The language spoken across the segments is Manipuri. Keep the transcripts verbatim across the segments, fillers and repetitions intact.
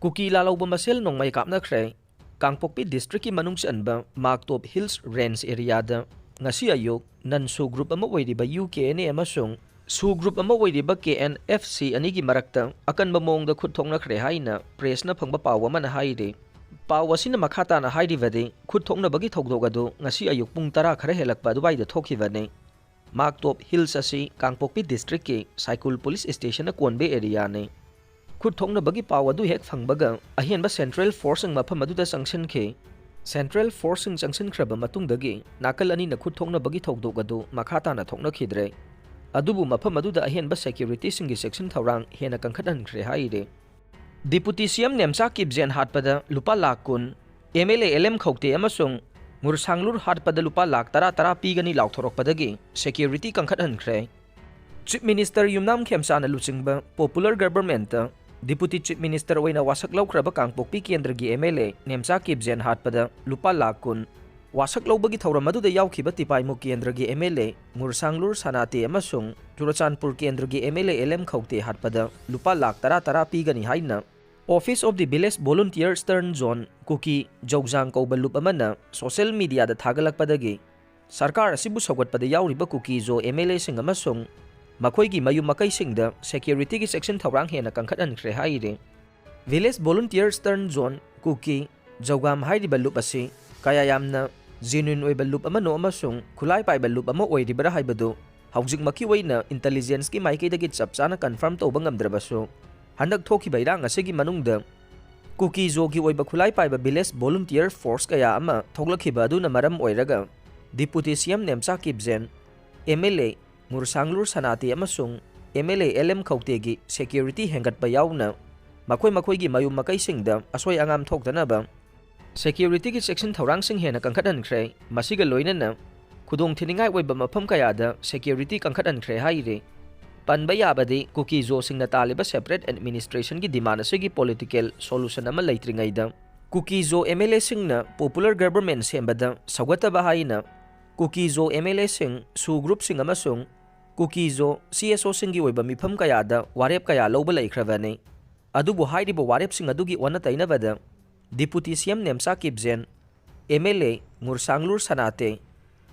ꯀꯨꯀꯤ ꯂꯥꯜꯍꯧꯕ ꯃꯁꯦꯜ ꯅꯣꯡꯃꯩ ꯀꯥꯞꯅꯈ꯭ꯔꯦ꯫ ꯀꯥꯡꯄꯣꯛꯄꯤ district ꯀꯤ ꯃꯅꯨꯡ ꯆꯟꯕ ꯃꯥꯛꯇꯣꯞ Hills Range area ꯗ ꯉꯁꯤ ꯑꯌꯨꯛ ꯅꯟ ꯁꯨ group ꯑꯃ ꯑꯣꯏꯔꯤꯕ U K N A ꯑꯃꯁꯨꯡ ꯁꯨ group ꯑꯃ ꯑꯣꯏꯔꯤꯕ K N F C ꯑꯅꯤꯒꯤ ꯃꯔꯛꯇ ꯑꯀꯟꯕ ꯃꯑꯣꯡꯗ ꯈꯨꯠ ꯊꯣꯛꯅꯈ꯭ꯔꯦ ꯍꯥꯏꯅ press ꯅ ꯐꯪꯕ ꯄꯥꯎ ꯑꯃꯅ ꯍꯥꯏꯔꯤ꯫ ꯄꯥꯎ ꯑꯁꯤꯅ ꯃꯈꯥ ꯇꯥꯅ ꯍꯥꯏꯔꯤꯕꯗꯤ, ꯈꯨꯠ ꯊꯣꯛꯅꯕꯒꯤ ꯊꯧꯗꯣꯛ ꯑꯗꯨ ꯉꯁꯤ ꯑꯌꯨꯛ ꯄꯨꯡ ꯇꯔꯥ ꯈꯔ ꯍꯦꯜꯂꯛꯄ ꯑꯗꯨꯋꯥꯏꯗ ꯊꯣꯛꯈꯤꯕꯅꯤ꯫ ꯃꯥꯛꯇꯣꯞ Hills ꯑꯁꯤ ꯀꯥꯡꯄꯣꯛꯄꯤ district ꯀꯤ ꯁꯥꯏꯀꯨꯜ police station ꯅ ꯀꯣꯟꯕ area ꯅꯤ꯫ ꯈꯨꯠ ꯊꯣꯛꯅꯕꯒꯤ ꯄꯥꯎ ꯑꯗꯨ ꯍꯦꯛ ꯐꯪꯕꯒ ꯑꯍꯦꯟꯕ central force ꯁꯤꯡ ꯃꯐꯝ ꯑꯗꯨꯗ ꯆꯪꯁꯤꯟꯈꯤ꯫ Central force ꯁꯤꯡ ꯆꯪꯁꯤꯟꯈ꯭ꯔꯕ ꯃꯇꯨꯡꯗꯒꯤ ꯅꯥꯀꯜ ꯑꯅꯤꯅ ꯈꯨꯠ ꯊꯣꯛꯅꯕꯒꯤ ꯊꯧꯗꯣꯛ ꯑꯗꯨ ꯃꯈꯥ ꯇꯥꯅ ꯊꯣꯛꯅꯈꯤꯗ꯭ꯔꯦ꯫ ꯑꯗꯨꯕꯨ ꯃꯐꯝ ꯑꯗꯨꯗ ꯑꯍꯦꯟꯕ security ꯁꯤꯡꯒꯤ ꯆꯦꯛꯁꯤꯟ ꯊꯧꯔꯥꯡ ꯍꯦꯟꯅ ꯀꯟꯈꯠꯍꯟꯈ꯭ꯔꯦ ꯍꯥꯏꯔꯤ꯫ Deputy C M ꯅꯦꯝꯆꯥ ꯀꯤꯞꯖꯦꯟ ꯍꯥꯠꯄꯗ ꯂꯨꯄꯥ ꯂꯥꯈ ꯀꯨꯟ, M L A L M ꯈꯧꯇꯦ ꯑꯃꯁꯨꯡ ꯃꯨꯔꯁꯥꯡꯂꯨꯔ ꯍꯥꯠꯄꯗ ꯂꯨꯄꯥ ꯂꯥꯈ ꯇꯔꯥ ꯇꯔꯥ ꯄꯤꯒꯅꯤ ꯂꯥꯎꯊꯣꯔꯛꯄꯗꯒꯤ security ꯀꯟꯈꯠꯍꯟꯈ꯭ꯔꯦ꯫ Chief Minister ꯌꯨꯝꯅꯥꯝ ꯈꯦꯝꯆꯥꯅ ꯂꯨꯆꯤꯡꯕ Popular Government ꯇ Deputy Chief Minister ꯑꯣꯏꯅ ꯋꯥꯁꯛ ꯂꯧꯈ꯭ꯔꯕ ꯀꯥꯡꯄꯣꯛꯄꯤ ꯀꯦꯟꯗ꯭ꯔꯒꯤ M L A ꯅꯦꯝꯆꯥ ꯀꯤꯞꯖꯦꯟ ꯍꯥꯠꯄꯗ ꯂꯨꯄꯥ ꯂꯥꯈ ꯀꯨꯟ, ꯋꯥꯁꯛ ꯂꯧꯕꯒꯤ ꯊꯧꯔꯝ ꯑꯗꯨꯗ ꯌꯥꯎꯈꯤꯕ ꯇꯤꯄꯥꯏꯃꯨ ꯀꯦꯟꯗ꯭ꯔꯒꯤ M L A ꯃꯨꯔꯁꯥꯡꯂꯨꯔ ꯁꯅꯥꯇꯦ ꯑꯃꯁꯨꯡ ꯆꯨꯔꯆꯥꯟꯄꯨꯔ ꯀꯦꯟꯗ꯭ꯔꯒꯤ M L A L M ꯈꯧꯇꯦ ꯍꯥꯠꯄꯗ ꯂꯨꯄꯥ ꯂꯥꯈ ꯇꯔꯥ ꯇꯔꯥ ꯄꯤꯒꯅꯤ ꯍꯥꯏꯅ Office of the Village Volunteer Eastern Zone ꯀꯨꯀꯤ ꯖꯧꯖꯥꯡ ꯀꯧꯕ ꯂꯨꯞ ꯑꯃꯅ social media ꯗ ꯊꯥꯒꯠꯂꯛꯄꯗꯒꯤ ꯁꯔꯀꯥꯔ ꯑꯁꯤꯕꯨ ꯁꯧꯒꯠꯄꯗ ꯌꯥꯎꯔꯤꯕ ꯀꯨꯀꯤ ꯖꯣ M L A ꯁꯤꯡ ꯑꯃꯁꯨꯡ ꯃꯈꯣꯏꯒꯤ ꯃꯌꯨꯝ ꯃꯀꯩꯁꯤꯡꯗ security ꯒꯤ ꯆꯦꯛꯁꯤꯟ ꯊꯧꯔꯥꯡ ꯍꯦꯟꯅ ꯀꯟꯈꯠꯍꯟꯈ꯭ꯔꯦ ꯍꯥꯏꯔꯤ꯫ Village Volunteer Eastern Zone ꯀꯨꯀꯤ ꯖꯧꯒꯥꯝ ꯍꯥꯏꯔꯤꯕ ꯂꯨꯞ ꯑꯁꯤ ꯀꯌꯥ ꯌꯥꯝꯅ genuine ꯑꯣꯏꯕ ꯂꯨꯞ ꯑꯃꯅꯣ ꯑꯃꯁꯨꯡ ꯈꯨꯠꯂꯥꯏ ꯄꯥꯏꯕ ꯂꯨꯞ ꯑꯃ ꯑꯣꯏꯔꯤꯕ꯭ꯔꯥ ꯍꯥꯏꯕꯗꯨ ꯍꯧꯖꯤꯛꯃꯛꯀꯤ ꯑꯣꯏꯅ intelligence ꯀꯤ ꯃꯥꯏꯀꯩꯗꯒꯤ ꯆꯞ ꯆꯥꯅ confirm ꯇꯧꯕ ꯉꯝꯗ꯭ꯔꯕꯁꯨ, ꯍꯟꯗꯛ ꯊꯣꯛꯈꯤꯕ ꯏꯔꯥꯡ ꯑꯁꯤꯒꯤ ꯃꯅꯨꯡꯗ ꯀꯨꯀꯤ ꯖꯣꯒꯤ ꯑꯣꯏꯕ ꯈꯨꯠꯂꯥꯏ ꯄꯥꯏꯕ village volunteer force ꯀꯌꯥ ꯑꯃ ꯊꯣꯛꯂꯛꯈꯤꯕ ꯑꯗꯨꯅ ꯃꯔꯝ ꯑꯣꯏꯔꯒ Deputy C M Nemcha ꯀꯤꯞꯖꯦꯟ, M L A ꯃꯨꯔꯁꯥꯡꯂꯨꯔ ꯁꯅꯥꯇꯦ ꯑꯃꯁꯨꯡ M L A L M ꯈꯧꯇꯦꯒꯤ security ꯍꯦꯟꯒꯠꯄ ꯌꯥꯎꯅ ꯃꯈꯣꯏ ꯃꯈꯣꯏꯒꯤ ꯃꯌꯨꯝ ꯃꯀꯩꯁꯤꯡꯗ ꯑꯁꯣꯏ ꯑꯉꯥꯝ ꯊꯣꯛꯇꯅꯕ security ꯒꯤ ꯆꯦꯛꯁꯤꯟ ꯊꯧꯔꯥꯡꯁꯤꯡ ꯍꯦꯟꯅ ꯀꯟꯈꯠꯍꯟꯈ꯭ꯔꯦ꯫ ꯃꯁꯤꯒ ꯂꯣꯏꯅꯅ ꯈꯨꯗꯣꯡꯊꯤꯅꯤꯡꯉꯥꯏ ꯑꯣꯏꯕ ꯃꯐꯝ ꯀꯌꯥꯗ security ꯀꯟꯈꯠꯍꯟꯈ꯭ꯔꯦ ꯍꯥꯏꯔꯤ꯫ ꯄꯟꯕ ꯌꯥꯕꯗꯤ ꯀꯨꯀꯤ ꯖꯣꯁꯤꯡꯅ ꯇꯥꯜꯂꯤꯕ separate administration ꯒꯤ demand ꯑꯁꯤꯒꯤ political solution ꯑꯃ ꯂꯩꯇ꯭ꯔꯤꯉꯩꯗ ꯀꯨꯀꯤ ꯖꯣ M L A ꯁꯤꯡꯅ popular government ꯁꯦꯝꯕꯗ ꯁꯧꯒꯠꯇꯕ ꯍꯥꯏꯅ ꯀꯨꯀꯤ ꯖꯣ M L A ꯁꯤꯡ, ꯁꯨ group ꯁꯤꯡ ꯑꯃꯁꯨꯡ ꯀꯨꯀꯤ ꯖꯣ C S O ꯁꯤꯡꯒꯤ ꯑꯣꯏꯕ ꯃꯤꯐꯝ ꯀꯌꯥꯗ ꯋꯥꯔꯦꯞ ꯀꯌꯥ ꯂꯧꯕ ꯂꯩꯈ꯭ꯔꯕꯅꯤ꯫ ꯑꯗꯨꯕꯨ ꯍꯥꯏꯔꯤꯕ ꯋꯥꯔꯦꯞꯁꯤꯡ ꯑꯗꯨꯒꯤ ꯑꯣꯟꯅ ꯇꯩꯅꯕꯗ Deputy C M Nemcha ꯀꯤꯞꯖꯦꯟ, M L A ꯉꯨꯔꯁꯥꯡꯂꯨꯔ ꯁꯅꯥꯇꯦ,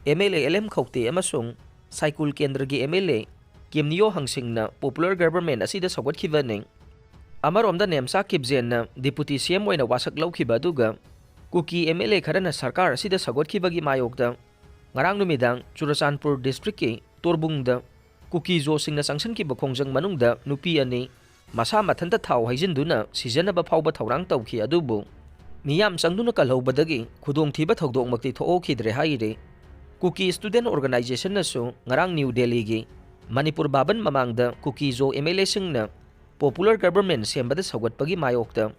M L A L M ꯈꯧꯇꯦ ꯑꯃꯁꯨꯡ ꯁꯥꯏꯀꯨꯜ ꯀꯦꯟꯗ꯭ꯔꯒꯤ M L A ꯀꯤꯝꯅꯤꯌꯣ ꯍꯪꯁꯤꯡꯅ popular government ꯑꯁꯤꯗ ꯁꯧꯒꯠꯈꯤꯕꯅꯤ꯫ ꯑꯃꯔꯣꯝꯗ ꯅꯦꯝꯆꯥ ꯀꯤꯞꯖꯦꯟꯅ Deputy C M ꯑꯣꯏꯅ ꯋꯥꯁꯛ ꯂꯧꯈꯤꯕ ꯑꯗꯨꯒ ꯀꯨꯀꯤ M L A ꯈꯔꯅ ꯁꯔꯀꯥꯔ ꯑꯁꯤꯗ ꯁꯧꯒꯠꯈꯤꯕꯒꯤ ꯃꯥꯌꯣꯛꯇ ꯉꯔꯥꯡ ꯅꯨꯃꯤꯗꯥꯡ ꯆꯨꯔꯆꯥꯟꯄꯨꯔ district ꯀꯤ ꯇꯣꯔꯕꯨꯡꯗ ꯀꯨꯀꯤ ꯖꯣꯁꯤꯡꯅ ꯆꯪꯁꯤꯟꯈꯤꯕ ꯈꯣꯡꯖꯪ ꯃꯅꯨꯡꯗ ꯅꯨꯄꯤ ꯑꯅꯤ ꯃꯁꯥ ꯃꯊꯟꯇ ꯊꯥꯎ ꯍꯩꯖꯤꯟꯗꯨꯅ ꯁꯤꯖꯅꯕ ꯐꯥꯎꯕ ꯊꯧꯔꯥꯡ ꯇꯧꯈꯤ꯫ ꯑꯗꯨꯕꯨ ꯃꯤꯌꯥꯝ ꯆꯪꯗꯨꯅ ꯀꯜꯍꯧꯕꯗꯒꯤ ꯈꯨꯗꯣꯡꯊꯤꯕ ꯊꯧꯗꯣꯛꯃꯛꯇꯤ ꯊꯣꯛꯍꯧꯈꯤꯗ꯭ꯔꯦ ꯍꯥꯏꯔꯤ꯫ ꯀꯨꯀꯤ Student Organisation ꯅꯁꯨ ꯉꯔꯥꯡ ꯅ꯭ꯌꯨ ꯗꯦꯜꯂꯤꯒꯤ ꯃꯅꯤꯄꯨꯔ ꯚꯥꯕꯟ ꯃꯃꯥꯡꯗ ꯀꯨꯀꯤ ꯖꯣ M L A ꯁꯤꯡꯅ popular government ꯁꯦꯝꯕꯗ ꯁꯧꯒꯠꯄꯒꯤ ꯃꯥꯌꯣꯛꯇ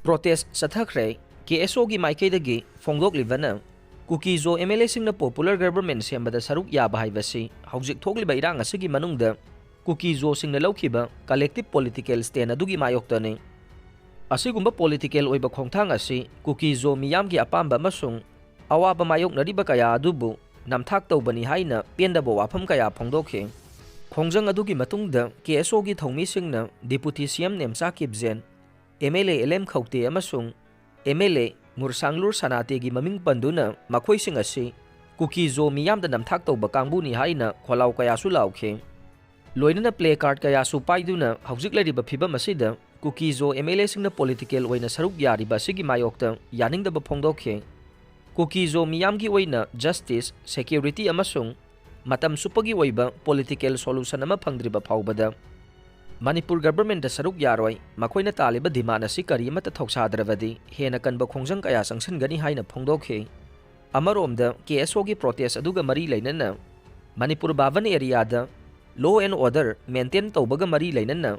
protest ꯆꯠꯊꯈ꯭ꯔꯦ꯫ K S O ꯒꯤ ꯃꯥꯏꯀꯩꯗꯒꯤ ꯐꯣꯡꯗꯣꯛꯂꯤꯕꯅ ꯀꯨꯀꯤ ꯖꯣ M L A ꯁꯤꯡꯅ popular government ꯁꯦꯝꯕꯗ ꯁꯔꯨꯛ ꯌꯥꯕ ꯍꯥꯏꯕꯁꯤ ꯍꯧꯖꯤꯛ ꯊꯣꯛꯂꯤꯕ ꯏꯔꯥꯡ ꯑꯁꯤꯒꯤ ꯃꯅꯨꯡꯗ ꯀꯨꯀꯤ ꯖꯣꯁꯤꯡꯅ ꯂꯧꯈꯤꯕ collective political stand ꯑꯗꯨꯒꯤ ꯃꯥꯌꯣꯛꯇꯅꯤ꯫ ꯑꯁꯤꯒꯨꯝꯕ political ꯑꯣꯏꯕ ꯈꯣꯡꯊꯥꯡ ꯑꯁꯤ ꯀꯨꯀꯤ ꯖꯣ ꯃꯤꯌꯥꯝꯒꯤ ꯑꯄꯥꯝꯕ ꯑꯃꯁꯨꯡ ꯑꯋꯥꯕ ꯃꯥꯌꯣꯛꯅꯔꯤꯕ ꯀꯌꯥ ꯑꯗꯨꯕꯨ ꯅꯝꯊꯥꯛ ꯇꯧꯕꯅꯤ ꯍꯥꯏꯅ ꯄꯦꯟꯗꯕ ꯋꯥꯐꯝ ꯀꯌꯥ ꯐꯣꯡꯗꯣꯛꯈꯤ꯫ ꯈꯣꯡꯖꯪ ꯑꯗꯨꯒꯤ ꯃꯇꯨꯡꯗ K S O ꯒꯤ ꯊꯧꯃꯤꯁꯤꯡꯅ Deputy C M Nemcha ꯀꯤꯞꯖꯦꯟ, M L A L M ꯈꯧꯇꯦ ꯑꯃꯁꯨꯡ M L A ꯉꯨꯔꯁꯥꯡꯂꯨꯔ ꯁꯅꯥꯇꯦꯒꯤ ꯃꯃꯤꯡ ꯄꯟꯗꯨꯅ ꯃꯈꯣꯏꯁꯤꯡ ꯑꯁꯤ ꯀꯨꯀꯤ ꯖꯣ ꯃꯤꯌꯥꯝꯗ ꯅꯝꯊꯥꯛ ꯇꯧꯕ ꯀꯥꯡꯕꯨꯅꯤ ꯍꯥꯏꯅ ꯈꯣꯜꯂꯥꯎ ꯀꯌꯥꯁꯨ ꯂꯥꯎꯈꯤ꯫ ꯂꯣꯏꯅꯅ placard ꯀꯌꯥꯁꯨ ꯄꯥꯏꯗꯨꯅ ꯍꯧꯖꯤꯛ ꯂꯩꯔꯤꯕ ꯐꯤꯕꯝ ꯑꯁꯤꯗ ꯀꯨꯀꯤ ꯖꯣ M L A ꯁꯤꯡꯅ political ꯑꯣꯏꯅ ꯁꯔꯨꯛ ꯌꯥꯔꯤꯕ ꯑꯁꯤꯒꯤ ꯃꯥꯌꯣꯛꯇ ꯌꯥꯅꯤꯡꯗꯕ ꯐꯣꯡꯗꯣꯛꯈꯤ꯫ ꯀꯨꯀꯤ ꯖꯣ ꯃꯤꯌꯥꯝꯒꯤ ꯑꯣꯏꯅ justice, security ꯑꯃꯁꯨꯡ ꯃꯇꯝ ꯆꯨꯞꯄꯒꯤ ꯑꯣꯏꯕ political solution ꯑꯃ ꯐꯪꯗ꯭ꯔꯤꯕ ꯐꯥꯎꯕꯗ ꯃꯅꯤꯄꯨꯔ government ꯇ ꯁꯔꯨꯛ ꯌꯥꯔꯣꯏ꯫ ꯃꯈꯣꯏꯅ ꯇꯥꯜꯂꯤꯕ demand ꯑꯁꯤ ꯀꯔꯤ ꯑꯃꯠꯇ ꯊꯧꯁꯥꯗ꯭ꯔꯕꯗꯤ ꯍꯦꯟꯅ ꯀꯟꯕ ꯈꯣꯡꯖꯪ ꯀꯌꯥ ꯆꯪꯁꯤꯟꯒꯅꯤ ꯍꯥꯏꯅ ꯐꯣꯡꯗꯣꯛꯈꯤ꯫ ꯑꯃꯔꯣꯝꯗ K S O ꯒꯤ protest ꯑꯗꯨꯒ ꯃꯔꯤ ꯂꯩꯅꯅ Manipur ꯚꯥꯕꯟ area the law and order maintain ꯇꯧꯕꯒ ꯃꯔꯤ ꯂꯩꯅꯅ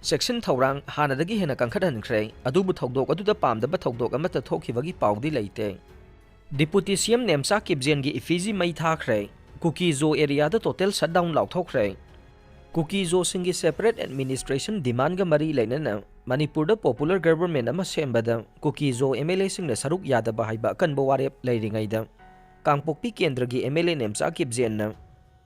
ꯆꯦꯛꯁꯤꯟ ꯊꯧꯔꯥꯡ ꯍꯥꯟꯅꯗꯒꯤ ꯍꯦꯟꯅ ꯀꯟꯈꯠꯍꯟꯈ꯭ꯔꯦ꯫ ꯑꯗꯨꯕꯨ ꯊꯧꯗꯣꯛ ꯑꯗꯨꯗ ꯄꯥꯝꯗꯕ ꯊꯧꯗꯣꯛ ꯑꯃꯠꯇ ꯊꯣꯛꯈꯤꯕꯒꯤ ꯄꯥꯎꯗꯤ ꯂꯩꯇꯦ꯫ Deputy C M Nemcha ꯀꯤꯞꯖꯦꯟꯒꯤ effigy ꯃꯩ ꯊꯥꯈ꯭ꯔꯦ꯫ ꯀꯨꯀꯤ ꯖꯣ area ꯗ total shutdown ꯂꯥꯎꯊꯣꯛꯈ꯭ꯔꯦ꯫ ꯀꯨꯀꯤ ꯖꯣꯁꯤꯡꯒꯤ separate administration demand ꯒ ꯃꯔꯤ ꯂꯩꯅꯅ ꯃꯅꯤꯄꯨꯔꯗ popular government ꯑꯃ ꯁꯦꯝꯕꯗ ꯀꯨꯀꯤ ꯖꯣ M L A ꯁꯤꯡꯅ ꯁꯔꯨꯛ ꯌꯥꯗꯕ ꯍꯥꯏꯕ ꯑꯀꯟꯕ ꯋꯥꯔꯦꯞ ꯂꯩꯔꯤꯉꯩꯗ ꯀꯥꯡꯄꯣꯛꯄꯤ ꯀꯦꯟꯗ꯭ꯔꯒꯤ M L A Nemcha ꯀꯤꯞꯖꯦꯟꯅ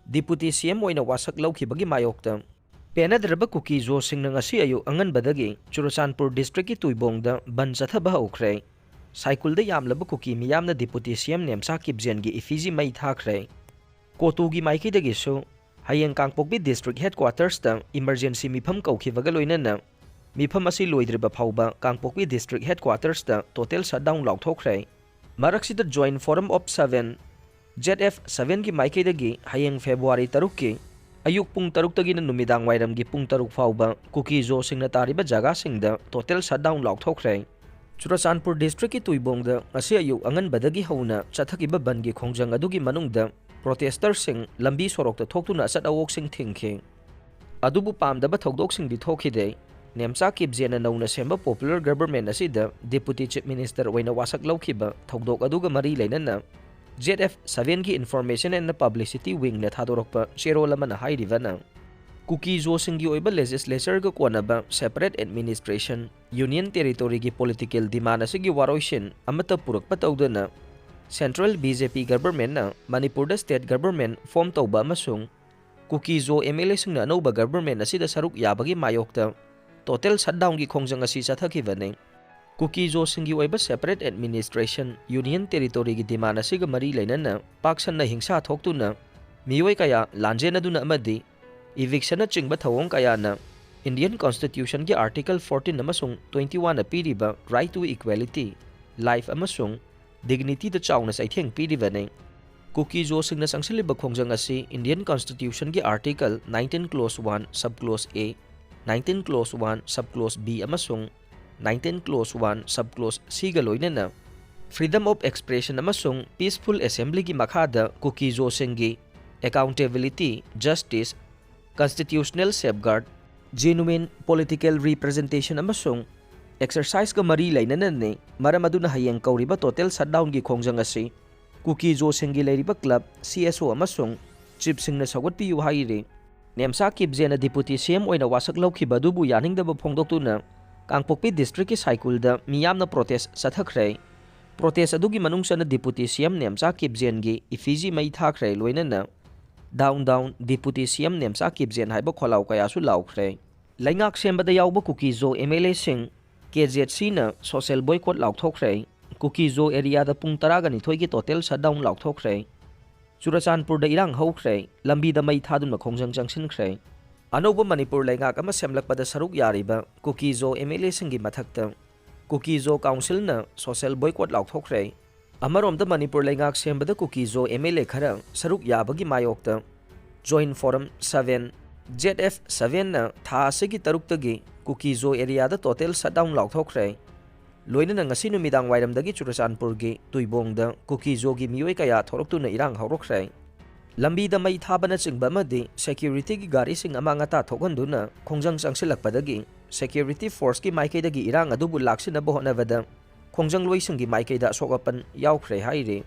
Deputy C M ꯑꯣꯏꯅ ꯋꯥꯁꯛ ꯂꯧꯈꯤꯕꯒꯤ ꯃꯥꯌꯣꯛꯇ ꯄꯦꯟꯅꯗ꯭ꯔꯕ ꯀꯨꯀꯤ ꯖꯣꯁꯤꯡꯅ ꯉꯁꯤ ꯑꯌꯨꯛ ꯑꯉꯟꯕꯗꯒꯤ ꯆꯨꯔꯆꯥꯟꯄꯨꯔ ꯗꯤꯁꯇ꯭ꯔꯤꯛꯀꯤ ꯇꯨꯏꯕꯣꯡꯗ ꯕꯟ ꯆꯠꯊꯕ ꯍꯧꯈ꯭ꯔꯦ꯫ ꯁꯥꯏꯀꯨꯜꯗ ꯌꯥꯝꯂꯕ ꯀꯨꯀꯤ ꯃꯤꯌꯥꯝꯅ ꯗꯤꯄꯨꯇꯤ ꯁꯤ ꯑꯦꯝ ꯅꯦꯝꯆꯥ ꯀꯤꯞꯖꯦꯟꯒꯤ ꯏꯐꯤꯖꯤ ꯃꯩ ꯊꯥꯈ꯭ꯔꯦ꯫ ꯀꯣꯇꯨꯒꯤ ꯃꯥꯏꯀꯩꯗꯒꯤꯁꯨ ꯍꯌꯦꯡ ꯀꯥꯡꯄꯣꯛꯄꯤ ꯗꯤꯁꯇ꯭ꯔꯤꯛ ꯍꯦꯗꯀ꯭ꯋꯥꯇꯔꯁꯇ ꯏꯃꯔꯖꯦꯟꯁꯤ ꯃꯤꯐꯝ ꯀꯧꯈꯤꯕꯒ ꯂꯣꯏꯅꯅ ꯃꯤꯐꯝ ꯑꯁꯤ ꯂꯣꯏꯗ꯭ꯔꯤꯕ ꯐꯥꯎꯕ ꯀꯥꯡꯄꯣꯛꯄꯤ ꯗꯤꯁꯇ꯭ꯔꯤꯛ ꯍꯦꯗꯀ꯭ꯋꯥꯇꯔꯁꯇ ꯇꯣꯇꯦꯜ ꯁꯠꯗꯥꯎꯟ ꯂꯥꯎꯊꯣꯛꯈ꯭ꯔꯦ꯫ ꯃꯔꯛꯁꯤꯗ join forum of seven, J F ꯁꯚꯦꯟꯒꯤ ꯃꯥꯏꯀꯩꯗꯒꯤ ꯍꯌꯦꯡ ꯐꯦꯕ꯭ꯔꯨꯋꯥꯔꯤ ꯇꯔꯨꯛꯀꯤ ꯑꯌꯨꯛ ꯄꯨꯡ ꯇꯔꯨꯛꯇꯒꯤꯅ ꯅꯨꯃꯤꯗꯥꯡ ꯋꯥꯏꯔꯝꯒꯤ ꯄꯨꯡ ꯇꯔꯨꯛ ꯐꯥꯎꯕ ꯀꯨꯀꯤ ꯖꯣꯁꯤꯡꯅ ꯇꯥꯔꯤꯕ ꯖꯒꯥꯁꯤꯡꯗ ꯇꯣꯇꯦꯜ ꯁꯠꯗꯥꯎꯟ ꯂꯥꯎꯊꯣꯛꯈ꯭ꯔꯦ꯫ ꯆꯨꯔꯆꯥꯟꯄꯨꯔ ꯗꯤꯁꯇ꯭ꯔꯤꯛꯀꯤ ꯇꯨꯏꯕꯣꯡꯗ ꯉꯁꯤ ꯑꯌꯨꯛ ꯑꯉꯟꯕꯗꯒꯤ ꯍꯧꯅ ꯆꯠꯊꯈꯤꯕ ꯕꯟꯒꯤ ꯈꯣꯡꯖꯪ ꯑꯗꯨꯒꯤ ꯃꯅꯨꯡꯗ ꯄ꯭ꯔꯣꯇꯦꯁꯇꯔꯁꯤꯡ ꯂꯝꯕꯤ ꯁꯣꯔꯣꯛꯇ ꯊꯣꯛꯇꯨꯅ ꯑꯆꯠ ꯑꯋꯣꯛꯁꯤꯡ ꯊꯤꯡꯈꯤ꯫ ꯑꯗꯨꯕꯨ ꯄꯥꯝꯗꯕ ꯊꯧꯗꯣꯛꯁꯤꯡꯗꯤ ꯊꯣꯛꯈꯤꯗꯦ꯫ ꯅꯦꯝꯆꯥ ꯀꯤꯞꯖꯦꯟꯅ ꯅꯧꯅ ꯁꯦꯝꯕ ꯄꯣꯄꯨꯂꯔ ꯒꯚꯔꯟꯃꯦꯟ ꯑꯁꯤꯗ ꯗꯦꯄꯨꯇꯤ ꯆꯤꯐ ꯃꯤꯅꯤꯁꯇꯔ ꯑꯣꯏꯅ ꯋꯥꯁꯛ ꯂꯧꯈꯤꯕ ꯊꯧꯗꯣꯛ ꯑꯗꯨꯒ ꯃꯔꯤ ꯂꯩꯅꯅ ꯖꯦꯗ ꯑꯦꯐ ꯁꯚꯦꯟꯒꯤ ꯏꯟꯐꯣꯔꯃꯦꯁꯟ ꯑꯦꯟ ꯄꯕ꯭ꯂꯤꯁꯤꯇꯤ ꯋꯤꯡꯅ ꯊꯥꯗꯣꯔꯛꯄ ꯆꯦꯔꯣꯜ ꯑꯃꯅ ꯍꯥꯏꯔꯤꯕꯅ, ꯀꯨꯀꯤ ꯖꯣꯁꯤꯡꯒꯤ ꯑꯣꯏꯕ ꯂꯦꯖꯤꯁꯂꯦꯆꯔꯒ ꯀꯣꯟꯅꯕ ꯁꯦꯄꯔꯦꯠ ꯑꯦꯗꯃꯤꯅꯤꯁꯇ꯭ꯔꯦꯁꯟ, ꯌꯨꯅꯤꯌꯟ ꯇꯦꯔꯤꯇꯣꯔꯤꯒꯤ ꯄꯣꯂꯤꯇꯤꯀꯦꯜ ꯗꯤꯃꯥꯟ ꯑꯁꯤꯒꯤ ꯋꯥꯔꯣꯏꯁꯤꯟ ꯑꯃꯠꯇ ꯄꯨꯔꯛꯄ ꯇꯧꯗꯅ ꯁꯦꯟꯇ꯭ꯔꯦꯜ ꯕꯤ ꯖꯦ ꯄꯤ ꯒꯚꯔꯟꯃꯦꯟꯠꯅ ꯃꯅꯤꯄꯨꯔꯗ ꯁ꯭ꯇꯦꯠ ꯒꯚꯔꯟꯃꯦꯟꯠ ꯐꯣꯔꯝ ꯇꯧꯕ ꯑꯃꯁꯨꯡ ꯀꯨꯀꯤ ꯖꯣ ꯑꯦꯝ ꯑꯦꯜ ꯑꯦꯁꯤꯡꯅ ꯑꯅꯧꯕ ꯒꯚꯔꯟꯃꯦꯟꯠ ꯑꯁꯤꯗ ꯁꯔꯨꯛ ꯌꯥꯕꯒꯤ ꯃꯥꯌꯣꯛꯇ ꯇꯣꯇꯦꯜ ꯁꯠꯗꯥꯎꯟꯒꯤ ꯈꯣꯡꯖꯪ ꯑꯁꯤ ꯆꯠꯊꯈꯤꯕꯅꯤ꯫ ꯀꯨꯀꯤ ꯖꯣꯁꯤꯡꯒꯤ ꯑꯣꯏꯕ ꯁꯦꯄꯔꯦꯠ ꯑꯦꯗꯃꯤꯅꯤꯁꯇ꯭ꯔꯦꯁꯟ, ꯌꯨꯅꯤꯌꯟ ꯇꯦꯔꯤꯇꯣꯔꯤꯒꯤ ꯗꯤꯃꯥꯟ ꯑꯁꯤꯒ ꯃꯔꯤ ꯂꯩꯅꯅ ꯄꯥꯛ ꯁꯟꯅ ꯍꯤꯡꯁꯥ ꯊꯣꯛꯇꯨꯅ ꯃꯤꯑꯣꯏ ꯀꯌꯥ ꯂꯥꯟꯖꯦꯟꯅꯗꯨꯅ ꯑꯃꯗꯤ ꯏꯚꯤꯛꯁꯟꯅꯆꯤꯡꯕ ꯊꯧꯑꯣꯡ ꯀꯌꯥꯅ ꯏꯟꯗꯤꯌꯟ ꯀꯣꯟꯁꯇꯤꯇ꯭ꯌꯨꯁꯟꯒꯤ ꯑꯥꯔꯇꯤꯀꯜ ꯐꯣꯔꯇꯤꯟ ꯑꯃꯁꯨꯡ ꯇ꯭ꯋꯦꯟꯇꯤ ꯋꯥꯟꯅ ꯄꯤꯔꯤꯕ ꯔꯥꯏꯠ ꯇꯨ ꯏꯀ꯭ꯋꯦꯂꯤꯇꯤ, ꯂꯥꯏꯐ ꯑꯃꯁꯨꯡ ꯗꯤꯒꯅꯤꯇꯤꯗ ꯆꯥꯎꯅ ꯆꯩꯊꯦꯡ ꯄꯤꯔꯤꯕꯅꯤ꯫ ꯀꯨꯀꯤ ꯖꯣꯁꯤꯡꯅ ꯆꯪꯁꯤꯜꯂꯤꯕ ꯈꯣꯡꯖꯪ ꯑꯁꯤ ꯏꯟꯗꯤꯌꯟ ꯀꯣꯟꯁꯇꯤꯇ꯭ꯌꯨꯁꯟꯒꯤ article nineteen clause one, sub clause A, nineteen clause one, sub clause B ꯑꯃꯁꯨꯡ nineteen clause one, sub clause ꯁꯤꯒ ꯂꯣꯏꯅꯅ ꯐ꯭ꯔꯤꯗꯝ ꯑꯣꯐ ꯑꯦꯛꯁꯄ꯭ꯔꯦꯁꯟ ꯑꯃꯁꯨꯡ ꯄꯤꯁꯐꯨꯜ ꯑꯦꯁꯦꯝꯕ꯭ꯂꯤꯒꯤ ꯃꯈꯥꯗ ꯀꯨꯀꯤ ꯖꯣꯁꯤꯡꯒꯤ accountability, justice, constitutional safeguard, genuine political representation ꯑꯃꯁꯨꯡ ꯑꯦꯛꯁꯔꯁꯥꯏꯖꯀ ꯃꯔꯤ ꯂꯩꯅꯅꯅꯤ꯫ ꯃꯔꯝ ꯑꯗꯨꯅ ꯍꯌꯦꯡ ꯀꯧꯔꯤꯕ ꯇꯣꯇꯦꯜ ꯁꯠꯗꯥꯎꯟꯒꯤ ꯈꯣꯡꯖꯪ ꯑꯁꯤ ꯀꯨꯀꯤ ꯖꯣꯁꯤꯡꯒꯤ ꯂꯩꯔꯤꯕ ꯀ꯭ꯂꯕ, ꯁꯤ ꯑꯦꯁ ꯑꯣ ꯑꯃꯁꯨꯡ ꯆꯤꯞꯁꯤꯡꯅ ꯁꯧꯒꯠꯄꯤꯌꯨ ꯍꯥꯏꯔꯤ꯫ ꯅꯦꯝꯆꯥ ꯀꯤꯞꯖꯦꯅ ꯗꯤꯄꯨꯇꯤ ꯁꯤ ꯑꯦꯝ ꯑꯣꯏꯅ ꯋꯥꯁꯛ ꯂꯧꯈꯤꯕ ꯑꯗꯨꯕꯨ ꯌꯥꯅꯤꯡꯗꯕ ꯐꯣꯡꯗꯣꯛꯇꯨꯅ ꯀꯥꯡꯄꯣꯛꯄꯤ ꯗꯤꯁꯇ꯭ꯔꯤꯛꯀꯤ ꯁꯥꯏꯀꯨꯜꯗ ꯃꯤꯌꯥꯝꯅ ꯄ꯭ꯔꯣꯇꯦꯁ ꯆꯠꯊꯈ꯭ꯔꯦ꯫ ꯄ꯭ꯔꯣꯇꯦꯁ ꯑꯗꯨꯒꯤ ꯃꯅꯨꯡ ꯆꯟꯅ ꯗꯤꯄꯨꯇꯤ ꯁꯤ ꯑꯦꯝ ꯅꯦꯝꯆꯥ ꯀꯤꯞꯖꯦꯟꯒꯤ ꯏꯐꯤꯖꯤ ꯃꯩ ꯊꯥꯈ꯭ꯔꯦ, ꯂꯣꯏꯅꯅ Down Down, Deputy C M Nemcha ꯀꯤꯞꯖꯦꯟ ꯍꯥꯏꯕ ꯈꯣꯜꯂꯥꯎ ꯀꯌꯥꯁꯨ ꯂꯥꯎꯈ꯭ꯔꯦ꯫ ꯂꯩꯉꯥꯛ ꯁꯦꯝꯕꯗ ꯌꯥꯎꯕ ꯀꯨꯀꯤꯖꯣ M L A ꯁꯤꯡ K Z C ꯅ social boycott ꯂꯥꯎꯊꯣꯛꯈ꯭ꯔꯦ꯫ ꯀꯨꯀꯤꯖꯣ area ꯗ ꯄꯨꯡ ꯇꯔꯥꯒ ꯅꯤꯊꯣꯏꯒꯤ total shutdown ꯂꯥꯎꯊꯣꯛꯈ꯭ꯔꯦ꯫ ꯆꯨꯔꯆꯥꯟꯄꯨꯔꯗ ꯏꯔꯥꯡ ꯍꯧꯈ꯭ꯔꯦ꯫ ꯂꯝꯕꯤꯗ ꯃꯩ ꯊꯥꯗꯨꯅ ꯈꯣꯡꯖꯪ ꯆꯪꯁꯤꯟꯈ꯭ꯔꯦ꯫ ꯑꯅꯧꯕ ꯃꯅꯤꯄꯨꯔ ꯂꯩꯉꯥꯛ ꯑꯃ ꯁꯦꯝꯂꯛꯄꯗ ꯁꯔꯨꯛ ꯌꯥꯔꯤꯕ ꯀꯨꯀꯤꯖꯣ M L A ꯁꯤꯡꯒꯤ ꯃꯊꯛꯇ ꯀꯨꯀꯤꯖꯣ council ꯅ social boycott ꯂꯥꯎꯊꯣꯛꯈ꯭ꯔꯦ꯫ ꯑꯃꯔꯣꯝꯗ ꯃꯅꯤꯄꯨꯔ ꯂꯩꯉꯥꯛ ꯁꯦꯝꯕꯗ ꯀꯨꯀꯤꯖꯣ M L A ꯈꯔ ꯁꯔꯨꯛ ꯌꯥꯕꯒꯤ ꯃꯥꯌꯣꯛꯇ Joint Forum seven, Z F seven ꯅ ꯊꯥ ꯑꯁꯤꯒꯤ ꯇꯔꯨꯛꯇꯒꯤ ꯀꯨꯀꯤꯖꯣ area ꯗ total shutdown ꯂꯥꯎꯊꯣꯛꯈ꯭ꯔꯦ꯫ ꯂꯣꯏꯅꯅ ꯉꯁꯤ ꯅꯨꯃꯤꯗꯥꯡ ꯋꯥꯏꯔꯝꯗꯒꯤ ꯆꯨꯔꯆꯥꯟꯄꯨꯔꯒꯤ ꯇꯨꯏꯕꯣꯡꯗ ꯀꯨꯀꯤꯖꯣꯒꯤ ꯃꯤꯑꯣꯏ ꯀꯌꯥ ꯊꯣꯔꯛꯇꯨꯅ ꯏꯔꯥꯡ ꯍꯧꯔꯛꯈ꯭ꯔꯦ꯫ ꯂꯝꯕꯤꯗ ꯃꯩ ꯊꯥꯕꯅꯆꯤꯡꯕ ꯑꯃꯗꯤ security ꯒꯤ ꯒꯥꯔꯤꯁꯤꯡ ꯑꯃꯥꯡ ꯑꯇꯥ ꯊꯣꯛꯍꯟꯗꯨꯅ ꯈꯣꯡꯖꯪ ꯆꯪꯁꯤꯜꯂꯛꯄꯗꯒꯤ security force ꯀꯤ ꯃꯥꯏꯀꯩꯗꯒꯤ ꯏꯔꯥꯡ ꯑꯗꯨꯕꯨ ꯂꯥꯛꯁꯤꯟꯅꯕ ꯍꯣꯠꯅꯕꯗ ꯈꯣꯡꯖꯪꯂꯣꯏꯁꯤꯡꯒꯤ ꯃꯥꯏꯀꯩꯗ ꯑꯁꯣꯛ ꯑꯄꯟ ꯌꯥꯎꯈ꯭ꯔꯦ ꯍꯥꯏꯔꯤ꯫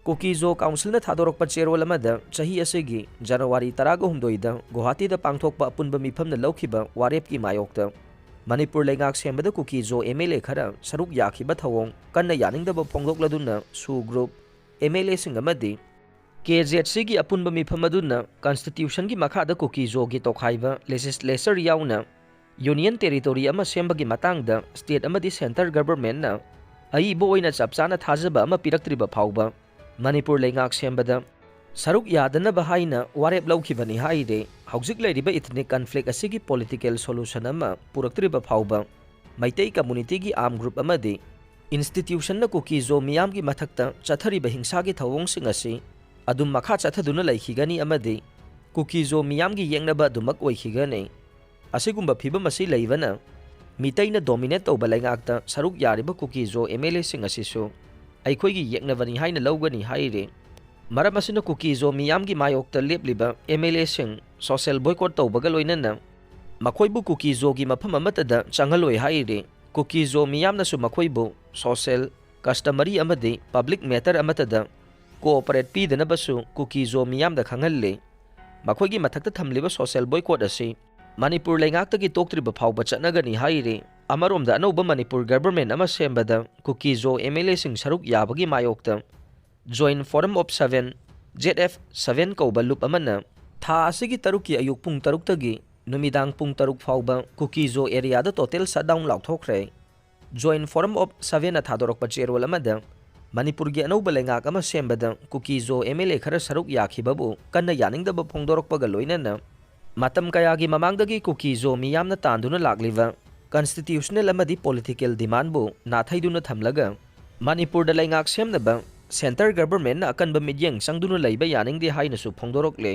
ꯀꯨꯀꯤꯖꯣ council ꯅ ꯊꯥꯗꯣꯔꯛꯄ ꯆꯦꯔꯣꯜ ꯑꯃꯗ ꯆꯍꯤ ꯑꯁꯤꯒꯤ ꯖꯅꯋꯥꯔꯤ ꯇꯔꯥꯒ ꯍꯨꯝꯗꯣꯏꯗ ꯒꯨꯋꯥꯍꯥꯇꯤꯗ ꯄꯥꯡꯊꯣꯛꯄ ꯑꯄꯨꯟꯕ ꯃꯤꯐꯝꯅ ꯂꯧꯈꯤꯕ ꯋꯥꯔꯦꯞꯀꯤ ꯃꯥꯌꯣꯛꯇ ꯃꯅꯤꯄꯨꯔ ꯂꯩꯉꯥꯛ ꯁꯦꯝꯕꯗ ꯀꯨꯀꯤꯖꯣ M L A ꯈꯔ ꯁꯔꯨꯛ ꯌꯥꯈꯤꯕ ꯊꯧꯑꯣꯡ ꯀꯟꯅ ꯌꯥꯅꯤꯡꯗꯕ ꯐꯣꯡꯗꯣꯛꯂꯗꯨꯅ SoO group, M L A ꯁꯤꯡ ꯑꯃꯗꯤ K Z C ꯒꯤ ꯑꯄꯨꯟꯕ ꯃꯤꯐꯝ ꯑꯗꯨꯅ constitution ꯒꯤ ꯃꯈꯥꯗ ꯀꯨꯀꯤꯖꯣꯒꯤ ꯇꯣꯈꯥꯏꯕ legislature ꯌꯥꯎꯅ union territory ꯑꯃ ꯁꯦꯝꯕꯒꯤ ꯃꯇꯥꯡꯗ state ꯑꯃꯗꯤ centre government ꯅ ꯑꯏꯕ ꯑꯣꯏꯅ ꯆꯞ ꯆꯥꯅ ꯊꯥꯖꯕ ꯑꯃ ꯄꯤꯔꯛꯇ꯭ꯔꯤꯕ ꯐꯥꯎꯕ ꯃꯅꯤꯄꯨꯔ ꯂꯩꯉꯥꯛ ꯁꯦꯝꯕꯗ ꯁꯔꯨꯛ ꯌꯥꯗꯅꯕ ꯍꯥꯏꯅ ꯋꯥꯔꯦꯞ ꯂꯧꯈꯤꯕꯅꯤ ꯍꯥꯏꯔꯦ꯫ ꯍꯧꯖꯤꯛ ꯂꯩꯔꯤꯕ ethnic conflict ꯑꯁꯤꯒꯤ political solution ꯑꯃ ꯄꯨꯔꯛꯇ꯭ꯔꯤꯕ ꯐꯥꯎꯕ ꯃꯩꯇꯩ community ꯒꯤ arm group ꯑꯃꯗꯤ institution ꯅ ꯀꯨꯀꯤꯖꯣ ꯃꯤꯌꯥꯝꯒꯤ ꯃꯊꯛꯇ ꯆꯠꯊꯔꯤꯕ ꯍꯤꯡꯁꯥꯒꯤ ꯊꯧꯑꯣꯡꯁꯤꯡ ꯑꯁꯤ ꯑꯗꯨꯝ ꯃꯈꯥ ꯆꯠꯊꯗꯨꯅ ꯂꯩꯈꯤꯒꯅꯤ ꯑꯃꯗꯤ ꯀꯨꯀꯤꯖꯣ ꯃꯤꯌꯥꯝꯒꯤ ꯌꯦꯛꯅꯕ ꯑꯗꯨꯃꯛ ꯑꯣꯏꯈꯤꯒꯅꯤ꯫ ꯑꯁꯤꯒꯨꯝꯕ ꯐꯤꯚꯝ ꯑꯁꯤ ꯂꯩꯕꯅ ꯃꯤꯇꯩꯅ dominate ꯇꯧꯕ ꯂꯩꯉꯥꯛꯇ ꯁꯔꯨꯛ ꯌꯥꯔꯤꯕ ꯀꯨꯀꯤꯖꯣ M L A ꯁꯤꯡ ꯑꯁꯤꯁꯨ ꯑꯩꯈꯣꯏꯒꯤ ꯌꯦꯛꯅꯕꯅꯤ ꯍꯥꯏꯅ ꯂꯧꯒꯅꯤ ꯍꯥꯏꯔꯤ꯫ ꯃꯔꯝ ꯑꯁꯤꯅ ꯀꯨꯀꯤꯖꯣ ꯃꯤꯌꯥꯝꯒꯤ ꯃꯥꯌꯣꯛꯇ ꯂꯦꯞꯂꯤꯕ M L A ꯁꯤꯡ social boycott ꯇꯧꯕꯒ ꯂꯣꯏꯅꯅ ꯃꯈꯣꯏꯕꯨ ꯀꯨꯀꯤꯖꯣꯒꯤ ꯃꯐꯝ ꯑꯃꯠꯇꯗ ꯆꯪꯍꯜꯂꯣꯏ ꯍꯥꯏꯔꯤ꯫ ꯀꯨꯀꯤꯖꯣ ꯃꯤꯌꯥꯝꯅꯁꯨ ꯃꯈꯣꯏꯕꯨ social, customary ꯑꯃꯗꯤ public matter ꯑꯃꯠꯇꯗ cooperate ꯄꯤꯗꯅꯕꯁꯨ ꯀꯨꯀꯤꯖꯣ ꯃꯤꯌꯥꯝꯗ ꯈꯪꯍꯜꯂꯤ꯫ ꯃꯈꯣꯏꯒꯤ ꯃꯊꯛꯇ ꯊꯝꯂꯤꯕ social boycott ꯑꯁꯤ ꯃꯅꯤꯄꯨꯔ ꯂꯩꯉꯥꯛꯇꯒꯤ ꯇꯣꯛꯇ꯭ꯔꯤꯕ ꯐꯥꯎꯕ ꯆꯠꯅꯒꯅꯤ ꯍꯥꯏꯔꯤ꯫ ꯑꯃꯔꯣꯝꯗ ꯑꯅꯧꯕ ꯃꯅꯤꯄꯨꯔ government ꯑꯃ ꯁꯦꯝꯕꯗ ꯀꯨꯀꯤꯖꯣ M L A ꯁꯤꯡ ꯁꯔꯨꯛ ꯌꯥꯕꯒꯤ ꯃꯥꯌꯣꯛꯇ Joint Forum of Seven, Z F seven ꯀꯧꯕ ꯂꯨꯞ ꯑꯃꯅ ꯊꯥ ꯑꯁꯤꯒꯤ ꯇꯔꯨꯛꯀꯤ ꯑꯌꯨꯛ ꯄꯨꯡ ꯇꯔꯨꯛꯇꯒꯤ ꯅꯨꯃꯤꯗꯥꯡ ꯄꯨꯡ ꯇꯔꯨꯛ ꯐꯥꯎꯕ ꯀꯨꯀꯤ ꯖꯣ ꯑꯦꯔꯤꯌꯥꯗ total shutdown ꯂꯥꯎꯊꯣꯛꯈ꯭ꯔꯦ꯫ Join forum of ꯁꯚꯦꯟꯅ ꯊꯥꯗꯣꯔꯛꯄ ꯆꯦꯔꯣꯜ ꯑꯃꯗ ꯃꯅꯤꯄꯨꯔꯒꯤ ꯑꯅꯧꯕ ꯂꯩꯉꯥꯛ ꯑꯃ ꯁꯦꯝꯕꯗ ꯀꯨꯀꯤ ꯖꯣ ꯑꯦꯝ ꯑꯦꯜ ꯑꯦ ꯈꯔ ꯁꯔꯨꯛ ꯌꯥꯈꯤꯕꯕꯨ ꯀꯟꯅ ꯌꯥꯅꯤꯡꯗꯕ ꯐꯣꯡꯗꯣꯔꯛꯄꯒ ꯂꯣꯏꯅꯅ ꯃꯇꯝ ꯀꯌꯥꯒꯤ ꯃꯃꯥꯡꯗꯒꯤ ꯀꯨꯀꯤ ꯖꯣ ꯃꯤꯌꯥꯝꯅ ꯇꯥꯟꯗꯨꯅ ꯂꯥꯛꯂꯤꯕ ꯀꯟꯁꯇꯤꯇ꯭ꯌꯨꯁꯅꯦꯜ ꯑꯃꯗꯤ ꯄꯣꯂꯤꯇꯤꯀꯦꯜ ꯗꯤꯃꯥꯟꯕꯨ ꯅꯥꯊꯩꯗꯨꯅ ꯊꯝꯂꯒ ꯃꯅꯤꯄꯨꯔꯗ ꯂꯩꯉꯥꯛ ꯁꯦꯝꯅꯕ ꯁꯦꯟꯇꯔ ꯒꯚꯔꯟꯃꯦꯟꯠꯅ ꯑꯀꯟꯕ ꯃꯤꯠꯌꯦꯡ ꯆꯪꯗꯨꯅ ꯂꯩꯕ ꯌꯥꯅꯤꯡꯗꯦ ꯍꯥꯏꯅꯁꯨ ꯐꯣꯡꯗꯣꯔꯛꯂꯦ꯫